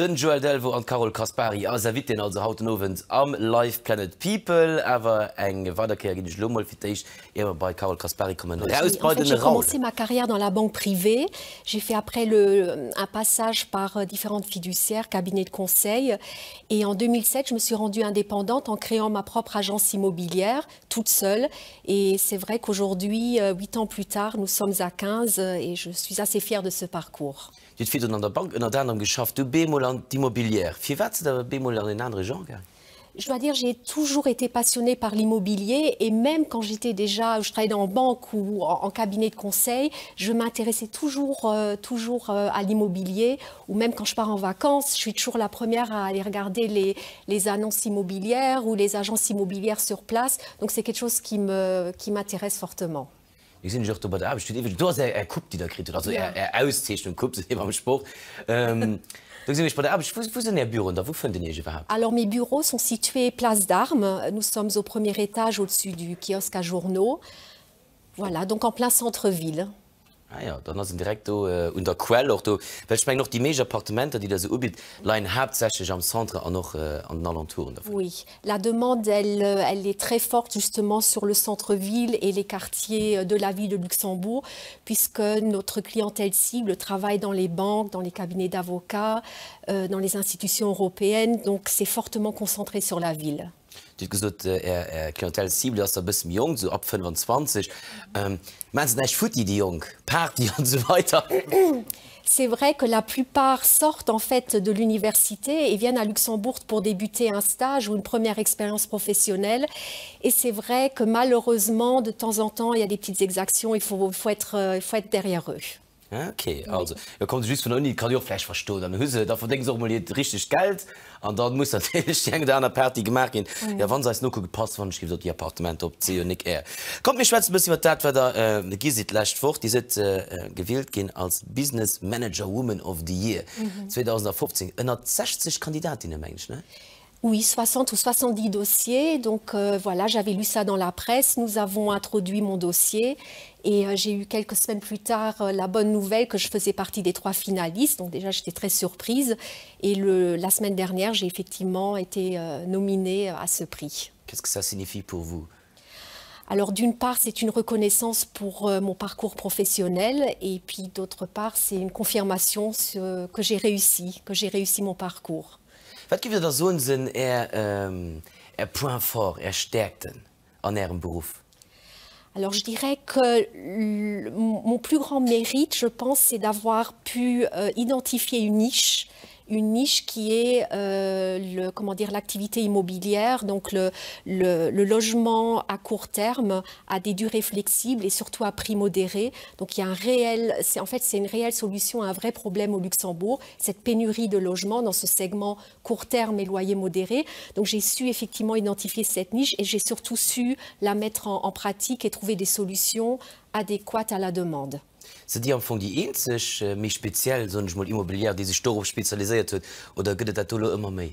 Den Joël Delvaux an d'Carole Caspary als Invitéen also haut den Owend am Live Planet People. Awer eng weider Kéier ginn ech elo mol fir d'éischt, ier mer bei d'Carole Caspary kommen, raus bei den J'ai Raoul. commencé ma carrière dans la banque privée. J'ai fait après le, un passage par euh, différentes fiduciaires, cabinets de conseil. Et en 2007, je me suis rendue indépendante en créant ma propre agence immobilière, toute seule. Et c'est vrai qu'aujourd'hui, euh, huit ans plus tard, nous sommes à 15 euh, et je suis assez fière de ce parcours. Dir hutt virdrun an der Bank ënnert anerem geschafft, du bemol an d'Immobilière. Firwat sidd Der bemol an en anere Genre gaang? Je dois dire, j'ai toujours été passionnée par l'immobilier et même quand j'étais déjà, je travaillais en banque ou en, en cabinet de conseil, je m'intéressais toujours, euh, toujours euh, à l'immobilier ou même quand je pars en vacances, je suis toujours la première à aller regarder les, les annonces immobilières ou les agences immobilières sur place. Donc c'est quelque chose qui me, qui m'intéresse fortement. Mir gesinn iech och do bei der Aarbecht. Hutt iwwregens, do ass Är Coupe, déi Der kritt hutt, also Är Är Auszeechnung, Coupe seet ee beim Sport. Do gesinn mir iech bei der Aarbecht. Wou wou sinn Är Büroen da? Wou fënnt een Iech iwwerhaapt? Alors mes bureaux sont situés place d'Armes. Nous sommes au premier étage au-dessus du kiosque à journaux. Voilà, donc en plein centre-ville. Ah jo, dann ass en direkt do un der Quell och do. Well ech mengen och déi meescht Appartementer, déi Der esou ubitt, leien haaptsächlech am Centre an och an den Alentouren dervun. Oui, la demande elle, elle est très forte justement sur le centre-ville et les quartiers de la ville de Luxembourg, puisque notre clientèle cible travaille dans les banques, dans les cabinets d'avocats, euh, dans les institutions européennes, donc c'est fortement concentré sur la ville. Dir hutt gesot, Är Clientèle cible ass da e bësse méi jonk, esou ab 25. Maachen se näischt futti, déi Jonk? Party an esou weider? C'est vrai que la plupart sortent en fait de l'université et viennent à Luxembourg pour débuter un stage ou une première expérience professionnelle. Et c'est vrai que malheureusement, de temps en temps, il y a des petites exactions, il faut, faut, être, euh, il faut être derrière eux. Ok, also jo kommt se just vun der Uni, kann ech och vläicht verstoen, dann hu se, da verdénge se och emol hiert richtegt Geld an dann muss natierlech déi eng oder aner Party gemaach ginn. Jo, wann se eis nokucken, passt wann ech géif op déi Appartementer op, d'si jo nik är. Kommt mir schwätzen e bëssen iwwert dat wat der gi sidd d'lescht Woch. Dir sidd gewielt ginn als Business Manager Woman of the Year 2015 ënnert 60 Kandidatinnen, mengen ech, ne? Oui, 60 ou 70 dossiers. Donc euh, voilà, j'avais lu ça dans la presse. Nous avons introduit mon dossier et euh, j'ai eu quelques semaines plus tard euh, la bonne nouvelle que je faisais partie des trois finalistes. Donc déjà, j'étais très surprise. Et le, la semaine dernière, j'ai effectivement été euh, nominée à ce prix. Qu'est-ce que ça signifie pour vous Alors d'une part, c'est une reconnaissance pour euh, mon parcours professionnel et puis d'autre part, c'est une confirmation ce, que j'ai réussi, que j'ai réussi mon parcours. Wat giff Dir da soen sinn Är Är Points forts, Är Stäerkten an Ärem Beruff? Alors je dirais que mon plus grand mérite, je pense, c'est d'avoir pu euh, identifier une niche, une niche qui est euh, le, comment dire l'activité immobilière, donc le, le, le logement à court terme à des durées flexibles et surtout à prix modéré. Donc il y a un réel c'est en fait c'est une réelle solution à un vrai problème au Luxembourg, cette pénurie de logements dans ce segment court terme et loyer modéré. Donc j'ai su effectivement identifier cette niche et j'ai surtout su la mettre en, en pratique et trouver des solutions adéquates à la demande. Sidd Dir am Fong déi eenzeg, méi speziell, soen ech mol, Immobilière, déi sech dorop spezialiséiert huet, oder gëtt et dat do elo ëmmer méi?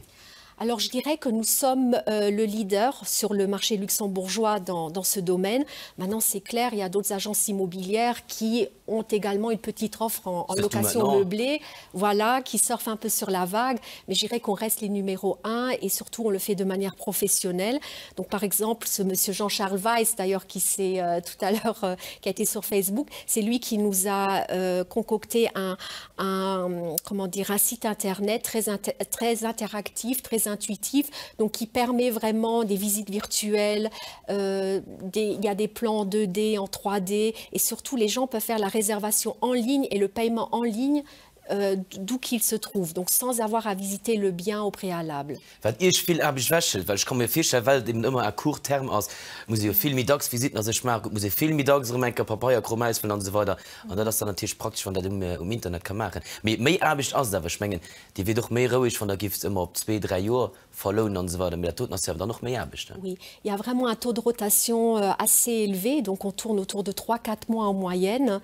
Alors je dirais que nous sommes euh, le leader sur le marché luxembourgeois dans, dans ce domaine. Maintenant c'est clair, il y a d'autres agences immobilières qui ont également une petite offre en, en location meublée, voilà, qui surfent un peu sur la vague, mais je dirais qu'on reste les numéros 1 et surtout on le fait de manière professionnelle. Donc par exemple ce monsieur Jean-Charles Weiss d'ailleurs qui s'est euh, tout à l'heure euh, qui a été sur Facebook, c'est lui qui nous a euh, concocté un, un comment dire un site internet très, inter très interactif, très intuitif, donc qui permet vraiment des visites virtuelles, euh, des, il y a des plans en 2D, en 3D et surtout les gens peuvent faire la réservation en ligne et le paiement en ligne euh, d'où qu'ils se trouvent, donc sans avoir à visiter le bien au préalable. Wat Iech vill Aarbecht ewechhëlt, well ech ka mir virstellen, well et eben ëmmer à court terme ass, muss ee jo vill méi dacks Visitten a sech maachen, et muss ee vill méi dacks erëm eng Kéier Papeierkrom ausfëllen an esou weider. An dat ass dann natierlech praktesch, wann dat um Internet ka maachen. Mee méi Aarbecht ass et awer. Ech mengen, Dir wiert och méi roueg, wann Der gifft ëmmer op zwee, dräi Joer verlounen an esou weider. Mee dat doten ass jo awer dann och méi Aarbecht, ne? Oui, il y a vraiment un taux de rotation euh, assez élevé, donc on tourne autour de 3-4 mois en moyenne.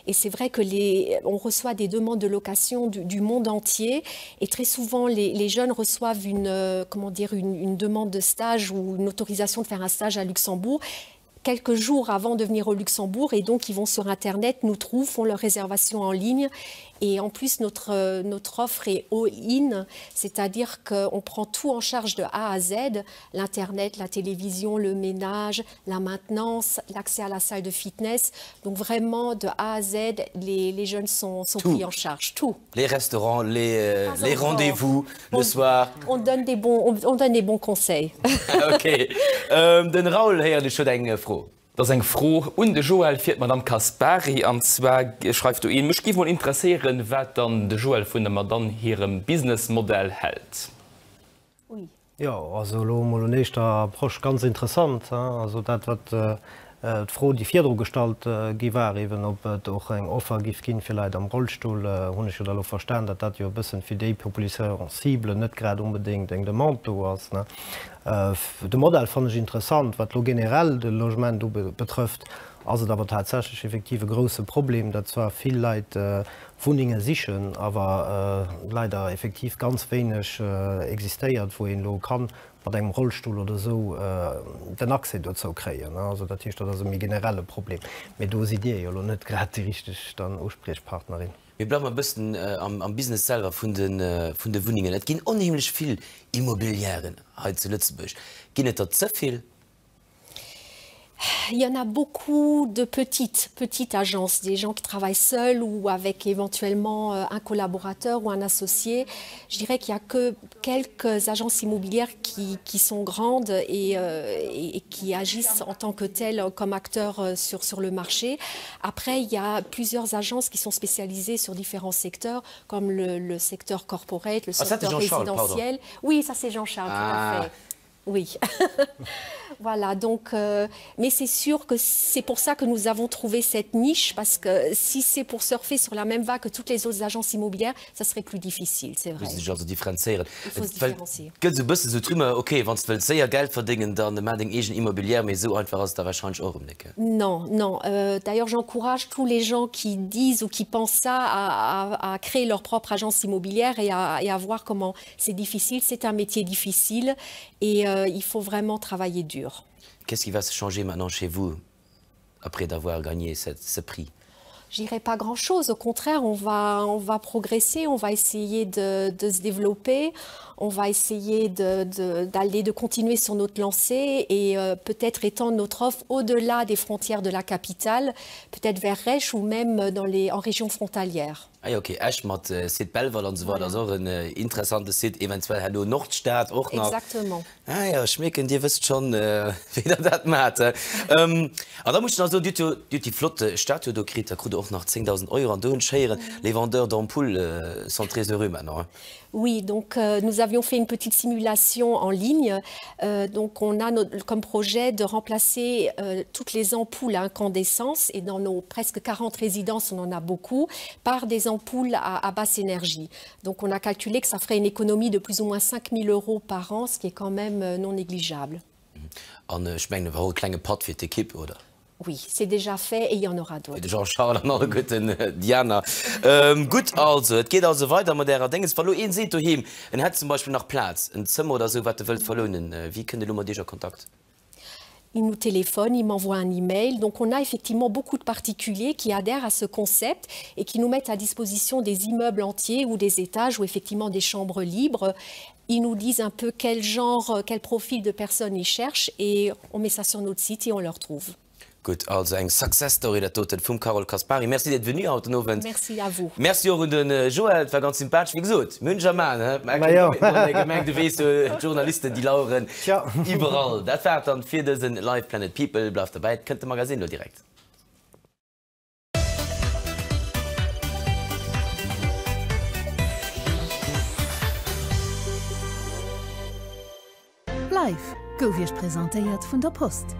Et c'est vrai que les, on reçoit des demandes de location du, du monde entier et très souvent les, les jeunes reçoivent une, euh, comment dire, une, une demande de stage ou une autorisation de faire un stage à Luxembourg. quelques jours avant de venir au Luxembourg et donc ils vont sur internet, nous trouvent, font leur réservation en ligne et en plus notre, euh, notre offre est all-in, c'est-à-dire qu'on prend tout en charge de A à Z, l'internet, la télévision, le ménage, la maintenance, l'accès à la salle de fitness. Donc vraiment de A à Z, les, les jeunes sont, sont pris en charge tout. Les restaurants, les, euh, les rendez-vous le soir. On donne des bons, on, on donne des bons conseils. Ok. Ähm, den Raoul héieren ech huet eng Fro. Dat ass eng Fro un de Joël fir d'Madame Caspary. An zwar schreift do een, Mech géif mol interesséieren, wat dann de Joël vun der Madame hirem Businessmodell hält. Ui. Jo, also elo emol un éischter Approche ganz interessant. Also dat, wat d'Fro, déi virdru gestallt gi war, eeben ob et och eng Offer giff ginn fir Leit am Rollstull, hunn ech jo da elo verstan, datt dat jo e bëssen fir déi Population cible net grad onbedéngt eng Demande do ass. De Modell fannen ech interessant. Wat elo generell de Logement ubetrëfft, ass et awer tatsächlech effektiv e grousse Problem, datt zwar vill Leit Wunnenge sichen, awer leider effektiv ganz wéineg existéiert, wou een elo kann mat engem Rollstull oder esou den Accès dozou kréien. Also dat heescht, dat ass e méi generelle Problem. Mee do sidd Dir jo elo net grad déi richteg dann Uspriechpartnerin. Mir bleiwen e bëssen am Business selwer vun de Wunnengen. Et ginn onheemlech vill Immobilièren hei zu Lëtzebuerg. Ginn et der ze vill? Il y en a beaucoup de petites, petites agences, des gens qui travaillent seuls ou avec éventuellement euh, un collaborateur ou un associé. Je dirais qu'il n'y a que quelques agences immobilières qui, qui sont grandes et, euh, et, et qui agissent en tant que telles comme acteurs euh, sur, sur le marché. Après, il y a plusieurs agences qui sont spécialisées sur différents secteurs, comme le, le secteur corporate, le ah, secteur ça, résidentiel. Oui, ça c'est Jean-Charles, ah. tout à fait. Oui. voilà, donc, euh, mais c'est sûr que c'est pour ça que nous avons trouvé cette niche, parce que si c'est pour surfer sur la même vague que toutes les autres agences immobilières, ça serait plus difficile, c'est vrai. Muss sech also differenzéieren. Il faut se différencier. Gëtt esou e bësse sou d'Rumeur, ok, wann s de wëlls séier Geld verdéngen, dann maach deng eegen Immobilière, mee esou einfach ass et da warscheinlech och erëm net, gell? Non, non. Euh, d'ailleurs, j'encourage tous les gens qui disent ou qui pensent ça à, à, à créer leur propre agence immobilière et à, et à voir comment c'est difficile. C'est un métier difficile et euh, il faut vraiment travailler dur. Qu'est-ce qui va se changer maintenant chez vous après d'avoir gagné cette, ce prix Je dirais pas grand-chose. Au contraire, on va, on va progresser, on va essayer de, de se développer, on va essayer d'aller, de, de, de continuer sur notre lancée et euh, peut-être étendre notre offre au-delà des frontières de la capitale, peut-être vers Rech ou même dans les, en région frontalière. Ah jo, ok, Esch mat Site Belval an esou weider ass och en interessante Site, eventuell herno Nordstad och nach. Exactement. Ah jo, ech mierken, Dir wësst schonn, wéi Der dat maacht. An da muss ech nach soen, Dir hutt jo, Dir hutt déi flott Statue do kritt, da krut Der och nach 10.000 Euro an do hunn ech héieren, les vendeurs d'ampoules sont très heureux maintenant. Oui, donc euh, nous avions fait une petite simulation en ligne. Euh, donc on a notre, comme projet de remplacer euh, toutes les ampoules à incandescence et dans nos presque 40 résidences, on en a beaucoup, par des ampoules à, à basse énergie. Donc on a calculé que ça ferait une économie de plus ou moins 5000 euros par an, ce qui est quand même euh, non négligeable. An ech mengen, war och e klenge Patt fir d'Ekipp, oder? Oui, c'est déjà fait et il y en aura d'autres. Fir de Jean-Charles an alleguerten déi aner. Gutt, also, et geet also weider mat Ärer Dénges. Wa lo een seet doheem, en hätt zum Beispill nach Plaz, en Zëmmer oder esou, wat e wëllt verlounen, wéi kënnt e lo mat Iech a Kontakt? Il nous téléphone, il m'envoie un e-mail. Donc on a effectivement beaucoup de particuliers qui adhèrent à ce concept et qui nous mettent à disposition des immeubles entiers ou des étages ou effectivement des chambres libres. Ils nous disent un peu quel genre, quel profil de personnes ils cherchent et on met ça sur notre site et on leur trouve. Gutt, also eng Success Story dat doten vum Carole Caspary. Merci d'être venue haut den Owend. Merci à vous. Merci och un de Joël, et war ganz sympathesch. Wéi gesot, mir hunn dech am Aen, he? Ma jo. Gemengt, du weess jo, d'Journalisten déi laueren iwwerall. Dat war et dann fir dësen Live Planet People. Bleift derbäi, et kënnt de Magazine elo direkt. Live gouf Iech presentéiert vun der Post.